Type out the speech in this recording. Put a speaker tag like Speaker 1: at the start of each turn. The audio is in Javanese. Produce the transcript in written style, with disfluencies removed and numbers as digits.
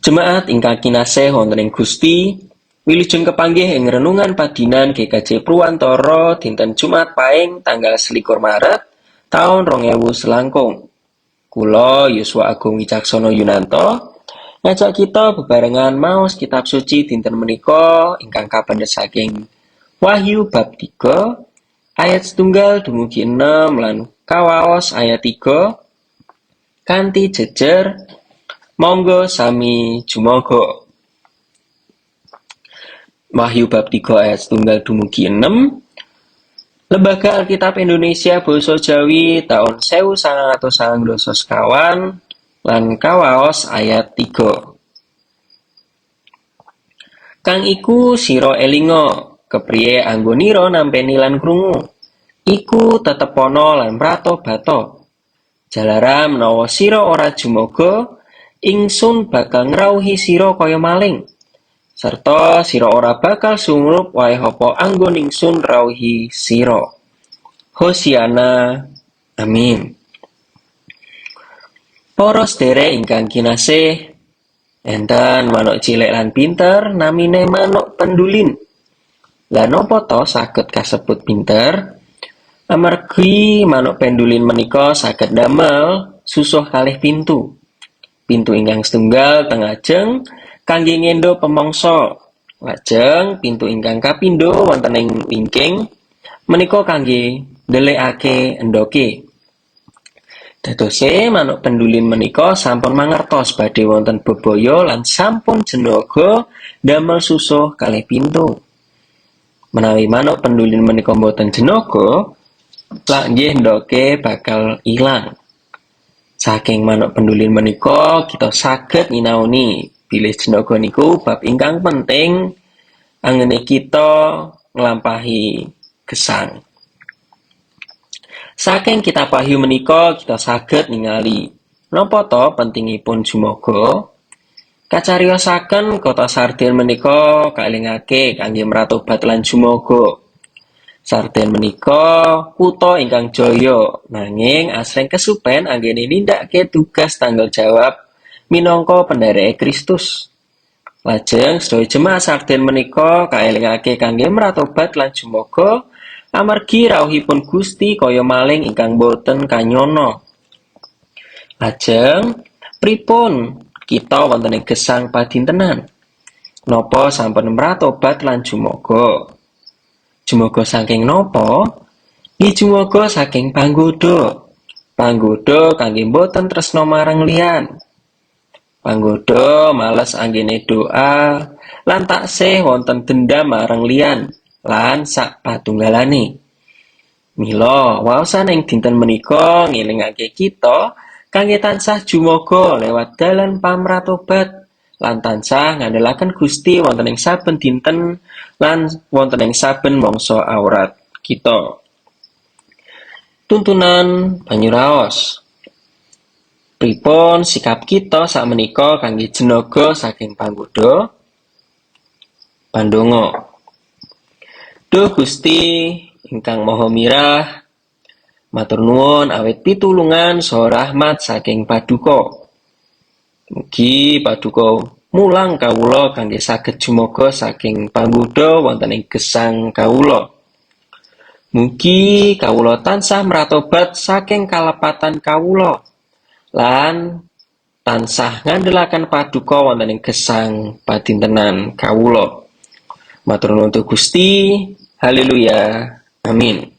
Speaker 1: Jemaat ingkang kinasih wonten ing Gusti, wilujeng kepanggih ing renungan padinan GKJ Purwantara dinten Jumat Paing tanggal 21 Maret taun 2000 selangkung. Kula Yosua Agung Wicaksono Yunanto ngajak kita bebarengan maos kitab suci dinten menika ingkang kapendhet saking Wahyu bab 3 ayat 1 dumugi 6 lan kawaos ayat 3 kanthi jejer. Monggo sami jumoga. Wahyu bab 3 ayat 1 dumugi 6, Lembaga Alkitab Indonesia Basa Jawi taun 1995, lan kawaos ayat 3. Kang iku sira elinga kepriye anggonira nampeni lan krungu iku, tetepana lan mratobata. Jalaran menawa sira ora jumoga, Ingsun bakal ngrawuhi sira kaya maling, sarta sira ora bakal sumurup wayah apa anggon Ingsun rawuhi sira. Hosiana, amin. Para sedherek ingkang kinasih, enten manuk cilik lan pinter namine manuk pendulin. Lah, napa to saged kasebut pinter? Amargi manuk pendulin menika saged damel susuh kalih pintu. Pintu ingkang setunggal teng ngajeng kangge ngendho pemangsa. Lajeng pintu ingkang kapindho wonten ing wingking menika kangge ndelikake endhoge. Dadose manuk pendulin menika sampun mangertos badhe wonten bebaya lan sampun jenaga damel susuh kalih pintu. Menawi manuk pendulin menika boten jenaga, lak nggih endhoge bakal ilang. Saking manuk pendulin menika kita saged nyinaoni bilih jenaga niku bab ingkang penting anggene kita nglampahi gesang. Saking kitab Wahyu menika kita saged ningali napa to pentingipun jumoga. Kacariyosaken kota Sarden menika kaelingake kangge mratobat lan jumoga. Sarden menika kutha ingkang jaya, nanging asring kesupen anggene nindakake tugas tanggung jawab minangka pendhereke Kristus. Lajeng sedaya jemaat Sarden menika kaelingake kangge mratobat lan jumoga amargi rawuhipun Gusti kaya maling ingkang boten kanyana. Lajeng pripun kita wonten ing gesang padintenan? Napa sampun mratobat lan jumoga? Jumoga saking napa? Nggih, jumoga saking panggoda. Panggoda kangge boten tresna marang liyan. Panggoda males anggene doa lan taksih wonten dendam marang liyan lan sak patunggalane. Mila waosan ing dinten menika ngelingake kita kangge tansah jumoga lewat dalan pamratobat lan tansah ngandelaken Gusti wonten ing saben dinten lan wonten ing saben mangsa awrat kita. Tuntunan panyuraos. Pripun sikap kita sakmenika kangge jenaga saking panggoda? Pandonga. Duh Gusti ingkang Maha Mirah, matur nuwun awit pitulungan saha rahmat saking Paduka. Mugi Paduka mulang kawula kangge saged jumoga saking panggoda wonten ing gesang kawula. Mugi kawula tansah mratobat saking kalepatan kawula lan tansah ngandelaken Paduka wonten ing gesang padintenan kawula. Matur nuwun, Gusti. Haleluya. Amin.